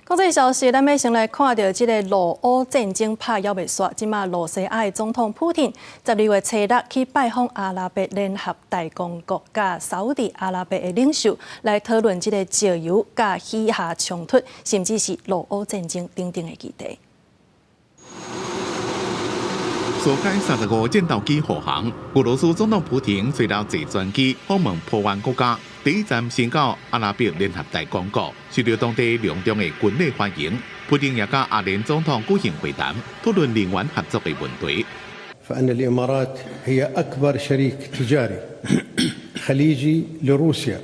國際消息，咱欲先來看著這个俄烏戰爭拍猶未煞，這馬羅西亞的總統普廷12月初六去拜訪阿拉伯聯合大公國佮沙烏地阿拉伯的領袖，來討論這个石油佮以哈衝突，甚至是俄烏戰爭等等的議題。蘇開35戰鬥機護航，俄羅斯總統普廷隨後坐專機訪問波灣國家，第一站先到阿拉伯聯合大公國，受到當地隆重的軍禮歡迎。普廷也佮阿聯總統舉行會談，討論能源合作的問題。 فإن الإمارات هي أكبر شريك تجاري خليجي لروسيا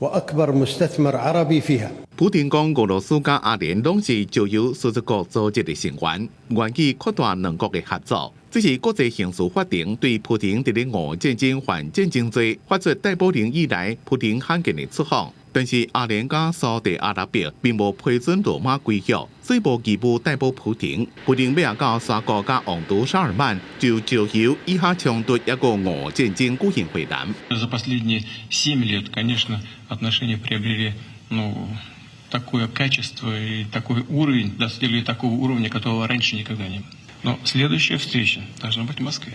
وأكبر مستثمر عربي فيها。普廷講，俄羅斯佮阿聯攏是石油輸出國組織的成員，願意擴大兩國的合作。這是國際刑事法庭對普廷佇咧俄戰爭犯戰爭罪發出逮捕令以來，普廷罕見的出訪。但是阿聯佮沙特阿拉伯並無批准羅馬規約，所以無義務逮捕普廷。普廷欲到沙國佮王儲沙爾曼就石油以哈衝突抑閣俄戰爭舉行會談。 За последние 7 лет, конечно, отношения приобрели, ну, такое качество и такой уровень, достигли такого уровня, которого раньше никогда не было. Но следующая встреча должна быть в Москве.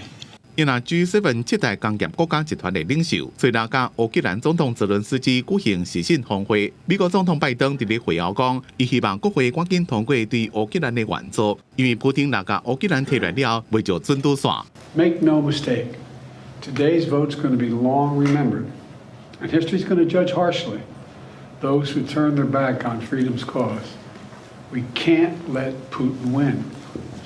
伊若 G7 七大工業國家集團的領袖，隨後佮烏克蘭總統澤倫斯基舉行視訊峰會。美國總統拜登佇咧會後講，伊希望國會趕緊通過對烏克蘭的援助，因為普丁若共烏克蘭提來了，袂就準拄煞。 Make no mistake, today's vote's going to be long remembered, and history's going to judge harshly those who turn their back on freedom's cause. We can't let Putin win.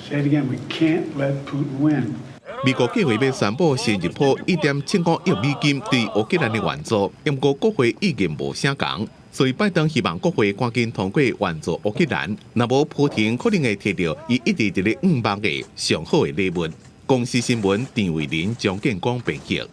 Say it again, we can't let Putin win. 美國計劃欲宣布新一波1.75億美金對烏克蘭的援助，毋過國會意見無相仝，所以拜登希望國會趕緊通過援助烏克蘭，若無普廷可能會提著伊一直佇咧向望的上好的禮物。公視新聞陳慧琳、張建光編譯。